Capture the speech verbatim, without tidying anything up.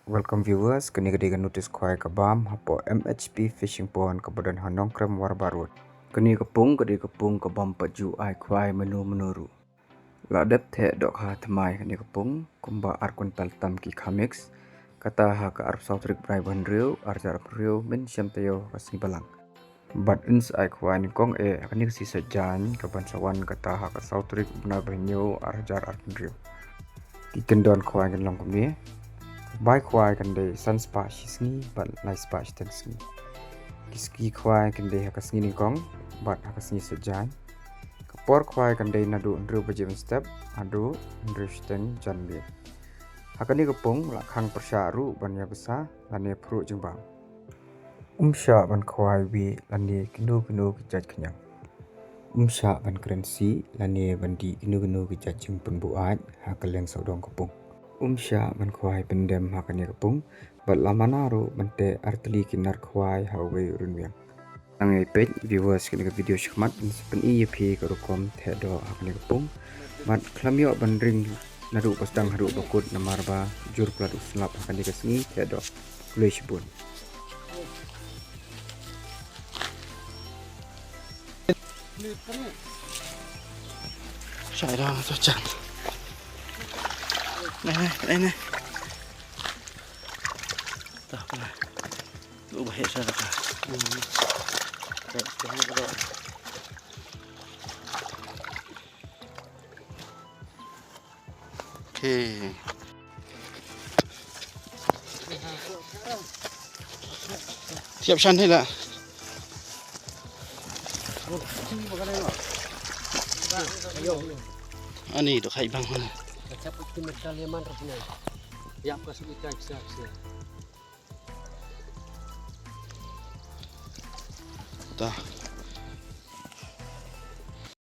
Welcome viewers, kane ka dei ka notice khwai ka bam hapoh M H P Fishing Pond kaba don ha Nongkrem Warbah Road. Kane ka pung ka dei ka pung ka bam pat ju ai khwai mynno mynno ruh. La dep theh dohkha thymmai kane ka pung kumba ar kwintal tam ki khamix. Kata ha ka arphew saw tarik bnai ba hynriew, ar hajar arphew hynriew, mynshem taïew ha ka sngi Balang. Bad yn sa ai khwai nyngkong eh ha kane ka sngi Saitjaiñ kaban sa wan, kata ha ka saw tarik bnai ba hynñiew, ar hajar arphew hynriew. Ki kyndon khwai kan long kumne. Bai khwai kan dei san spah shi sngi bad lai spah shiteng sngi. Ki sngi khwai kan dei ha ka sngi nyngkong bad ha ka sngi Saitjaiñ. Ka por khwai kan dei naduh hynriew baje mynstep haduh hynriew shiteng janmiet. Ha kane ka pung la khang pyrshah ruh ban ïa bsa lane phruh jingbam. Um shah ban khwai wieh lane kino kino ki jait khñiang. Um shah ban kren sih lane ban dih kino kino ki jait jingpynbuaid ha kylleng sawdong ka pung. Um shah ban khwai pyndem ha kane ka pung, bad la mana ruh ban teh artylli ki nar khwai ha uwei u rynwiang. Nang ïa peit viewers kane ka video shakhmat, yn sa pyni ïa phi ka rukom theh doh ha kane ka pung. Bad khlem ïoh ban ring naduh ba sdang haduh ba kut namar ba jur palat u slap ha kane ka sngi theh doh. Khublei shibun. Shai da to chan. Nai nai nai nai. Tah pala. Ubah ya sa ka. Okay. Siap shan ni lah. Ani dok hai bang mana? Ta.